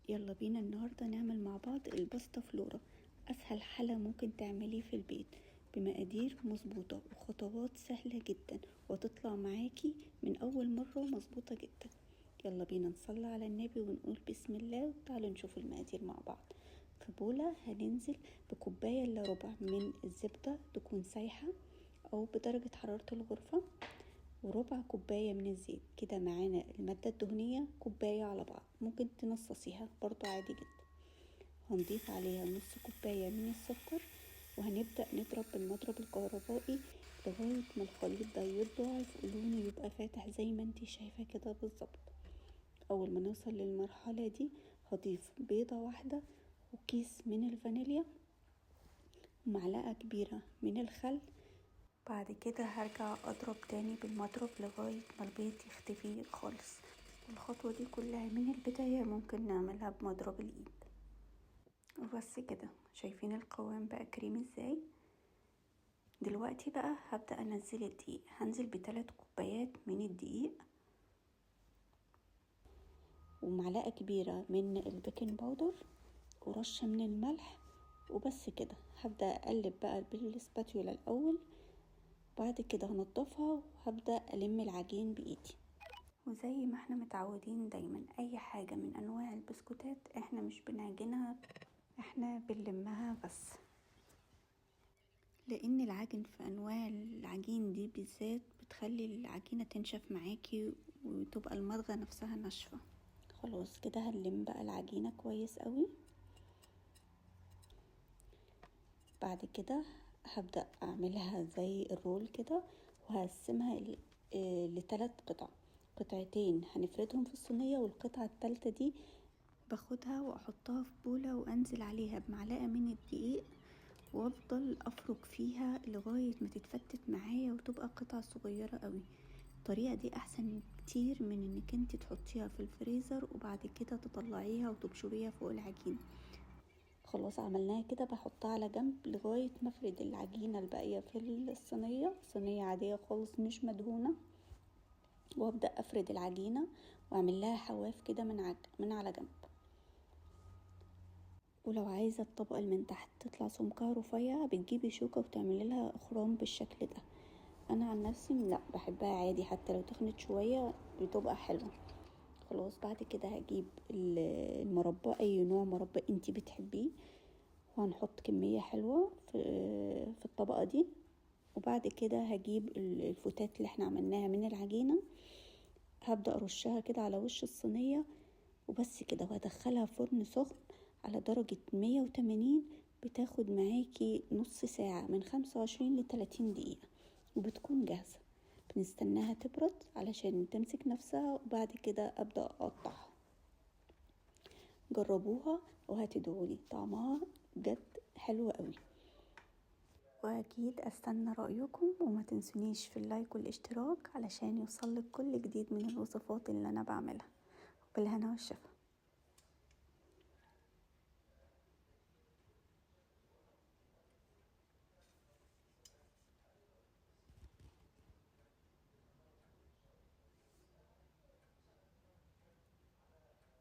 يلا بينا النهاردة نعمل مع بعض الباستا فلورا، أسهل حلة ممكن تعمليه في البيت بمقادير مظبوطة وخطوات سهلة جدا، وتطلع معاكي من أول مرة مظبوطة جدا. يلا بينا نصلي على النبي ونقول بسم الله، وتعالوا نشوف المقادير مع بعض. في بولة هننزل بكوباية إلا ربع من الزبدة تكون سايحة أو بدرجة حرارة الغرفة، وربع كوباية من الزيت. كده معانا المادة الدهنية كوباية على بعض، ممكن تنصصيها برضو عادي جدا. هنضيف عليها نص كوباية من السكر، وهنبدأ نضرب بالمضرب الكهربائي لغاية ما الخليط ده يتضاعف ولونه يبقى فاتح زي ما انتي شايفة كده بالظبط. أول ما نوصل للمرحلة دي هضيف بيضة واحدة وكيس من الفانيليا ومعلقة كبيرة من الخل. بعد كده هرجع اضرب تاني بالمضرب لغاية ما البيض يختفي خالص. الخطوة دي كلها من البداية ممكن نعملها بمضرب الايد. وبس كده، شايفين القوام بقى كريمي ازاي؟ دلوقتي بقى هبدأ انزل الدقيق. هنزل بثلاث كوبايات من الدقيق ومعلقة كبيرة من ال baking powder ورشة من الملح، وبس كده. هبدأ اقلب بقى بال spatula الاول، بعد كده هنضفها وهبدأ ألم العجين بإيدي. وزي ما احنا متعودين دايما، اي حاجة من انواع البسكوتات احنا مش بنعجنها، احنا بنلمها بس، لان العجن في انواع العجين دي بالذات بتخلي العجينة تنشف معاكي وتبقى المضغة نفسها ناشفة. خلاص كده هنلم بقى العجينة كويس قوي. بعد كده هبدأ اعملها زي ال roll كده، وهقسمها لثلاث قطع. قطعتين هنفردهم في الصينية، والقطعة الثالثة دي باخدها واحطها في بولة وانزل عليها بمعلقة من الدقيق، وافضل افرك فيها لغاية ما تتفتت معايا وتبقى قطع صغيرة قوي. الطريقة دي احسن كتير من انك انت تحطيها في الفريزر وبعد كده تطلعيها وتبشريها فوق العجين. خلاص عملناها كده، بحطها على جنب لغاية ما افرد العجينة الباقية في الصينية، صينية عادية خالص مش مدهونة، وابدأ افرد العجينة واعمل لها حواف كده من على جنب. ولو عايزة الطبقة اللي من تحت تطلع سمكها رفيع، بتجيبي شوكة وتعملي لها اخرام بالشكل ده. انا عن نفسي لا، بحبها عادي، حتى لو تخنت شوية بتبقى حلوة. خلاص بعد كده هجيب المربى، اي نوع مربى انتي بتحبيه، وهنحط كمية حلوة في الطبقة دي. وبعد كده هجيب الفتات اللي احنا عملناها من العجينة، هبدأ ارشها كده على وش الصينية، وبس كده. وهدخلها فرن سخن على درجة 180، بتاخد معاكي نص ساعة، من 25 لتلاتين دقيقة، وبتكون جاهزة. بنستناها تبرد علشان تمسك نفسها، وبعد كده أبدأ أقطعها. جربوها وهتدعولي، طعمها بجد حلو قوي. وأكيد أستنى رأيكم، وما تنسونيش في ال like والاشتراك علشان يوصلك كل جديد من الوصفات اللي أنا بعملها. وبالهنا والشفا.